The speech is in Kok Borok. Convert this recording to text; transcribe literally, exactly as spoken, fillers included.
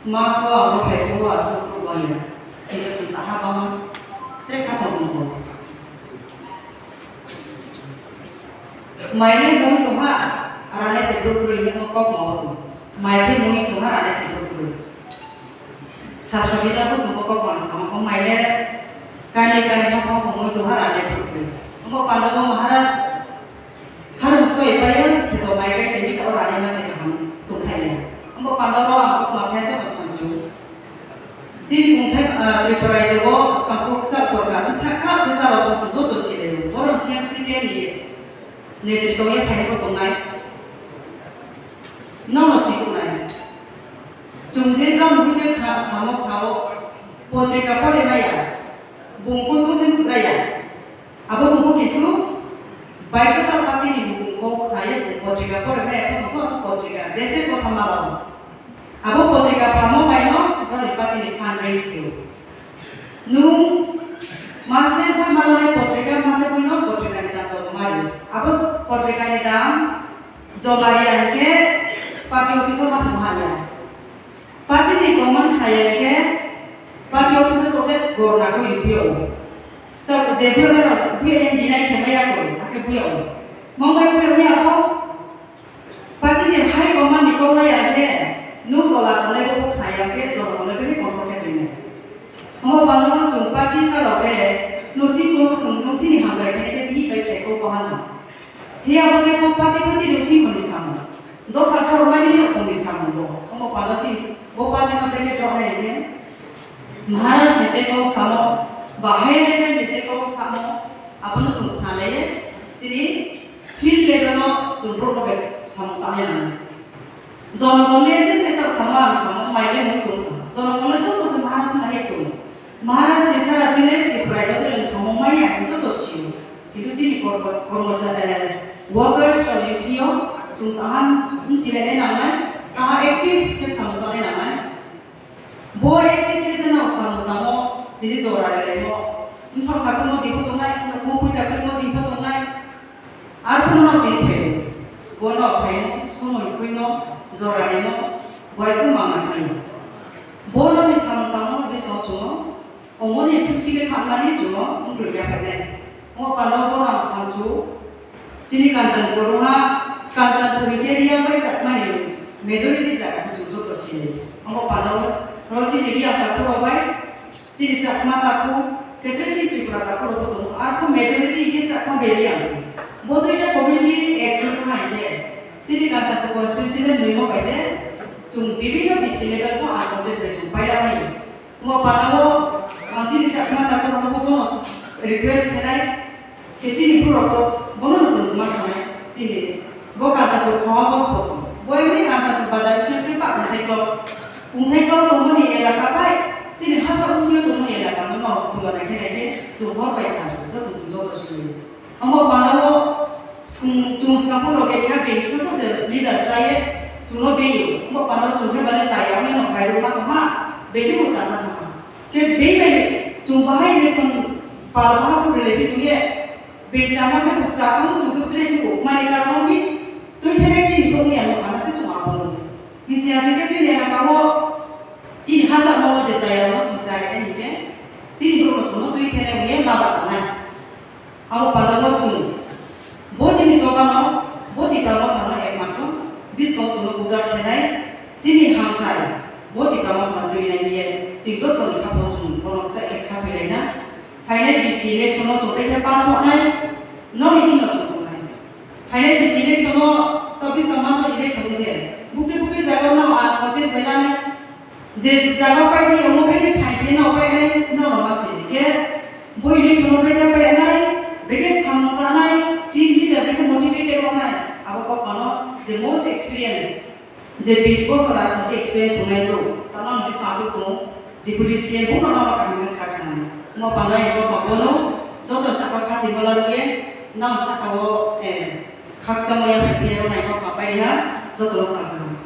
Maso abo phaio aswk rwmani. Tei chwng taha bangma tre kha tongmung bo. Maile mui tongha, rane se bwrwi bwrwi hinwi kok ma o tong. Mai khe mui tongha, rane se bwrwi bwrwi. Saswabida bo tongbo kok ma samo, o maile kani kani hokma mui tongha, rane bwrwi bwrwi. Omo panda bo Maharaj Harung thoi paio, kheto mai kai tini ta orani ma sai kaham tongthai ya. Ambo pandoro ang kok ma thai jabo sanju. Tini kongthai, ah, Tripura rajyo o skang kok sa sorkar, sa kha khe sa rok joto sile. Borom siya C P M ni netrito ya phaini bo tongnai. Nono sikunai. Chwng je gram hwide kha samo khao. Potrika pore maya. Bung koi koi se bukraya. Abo bumbo kintu baidhota party ni bumung kok khnai bung potrika pore mai abo tongkha abo potrika deser kotha malao. Abo potrika phamo maino boroni party ni fundraise khlai. Nung mase boi malai potrika mase boi no potrika ni dam jobo mari. Abo potrika ni dam jomari ya hingke party office o masa maha ya. Party ni tongmani thaya khe party office o chokse gorna khe riphiyo. Ta je buya na buya yang dinai khe maya ko, akhe buya o. Mongbai buya ni abo party ni high command ni kok raya khe nung tola tongnai bo thaya khe joto tongnai bo control khe rinai. Omo bangma chwng party chalok khe nusi ko nusi ni hambai khe khe bini bai khe ko bahano. Hiya bo de ko party party ni sing honi samo. Dopha dor mani ni honi samo bo. Omo pano chi bo party no beke dor hai ne. Maharaj ni je ko samo, bahai ne ne je ko samo, abono chung khna le chini field level no chung bro ko be samo ta ne na. Jonogol le je se ta samo ang samo, mai le mung tong samo. Jonogol le joto se Maharaj na he tong. Maharaj ni sara twi le Tripura yo twi le thamo maya joto sio. Kintu chini kormo, kormo ja, eh, workers rok ni sio chung kaham wng chilai nai nangnai, kaham active khe samung tangnai nangnai. Bo active khe je no samung tangmo, tini jora rwlaimo, wngkha sakhwrwngmo twi pho tongnai, nukmung puisa khwrwngmo twi pho tongnai, arphuno no twi phaio, bo no phaimo, somoi kwrwimo, jora rwimo, bo ekdom mangna phaio. Bo no ni samung tangmo bisingo chwng Omoni pusi le khamani chwng wngwi ya phainai. Omo pano bono ang sansu, chini Kanchanpur wngha, Kanchanpur area bai chakmani majority jaga chwng joto sini. Omo pano ro chini Riya takhuk rok bai, chini Chakma takhuk, kete chini Tripura takhuk rok bo tongo. Arphuh majority khe Chakma bai Riya se. Bo duita community ekjut wngkha hinkhe, chini Kanchanpur constituency le nwimo bai se, chwng bibhinno B C level bo uncontest bai chwng pailai mani. Omo panao, ah, chini Chakma takhuk rokno bo bono request khainai, khe chini borok bono no chwng ma sanai, chini bo Kanchanpur khorang bo soko. Bo emni Kanchanpur bazar bisingo tei ba kungthai kok, kungthai kok tongmani elaka bai, chini hasa bisingo tongmani elaka no norok tula nai khe nai khe chwng hor bai sa se, joto chwng joto sini. Omo panao chwng, chwng saka phuru khe kha bini sasak se leader chaya, chwngno beio. Omo panao chwng khe bale chaya, omo no khairok ma tongma, bini bo chasa thangma. Khe bini bai chwng bahai election pal baha phuru le bi tongye, bini chama khe bo chakang chwng khe tre tuko, mani karon bi twi thene chini bokni ano pana se chwng abono. Bisi ase khe chini elaka o chini hasa mo je chaya no chwng chaya ni khe chini bokno chwngno twi thene ye ma bachanai. Abo padao chwng bo chini chobano, bo Tipra Mothano ekmatro biskang chwngno budar khainai chini hamkrai, bo Tipra Mothano twi nai hiye chwng jotoni kha bo chwng bono chai khe kha phailaina. Phainai B C election o chwng tei khe pass wngnai, noni chino chwng tongnai. Phainai B C election o ta biskang maso election wngkhe bukti bukti jaga no ang contest bai lanai. Je jaga pai di, omo pai di, phai di, no pai nai, no, no, ma se. Ke, bo election o pai nai, pai nai, beke samung tanai, team leader beke motivated wngnai. Abo kok mano, je most experience, je bis bosor rajniti experience wngnai bro, tamo bis machuk tongo, deputy C M, bo no, no, kaham khe sa khanani. Mo panai, kok ma bono, joto saka khati mola rwye, nang saka o, eh, khaksa moya phai phiya rwnai kok ma pai ha, joto no sa khanani.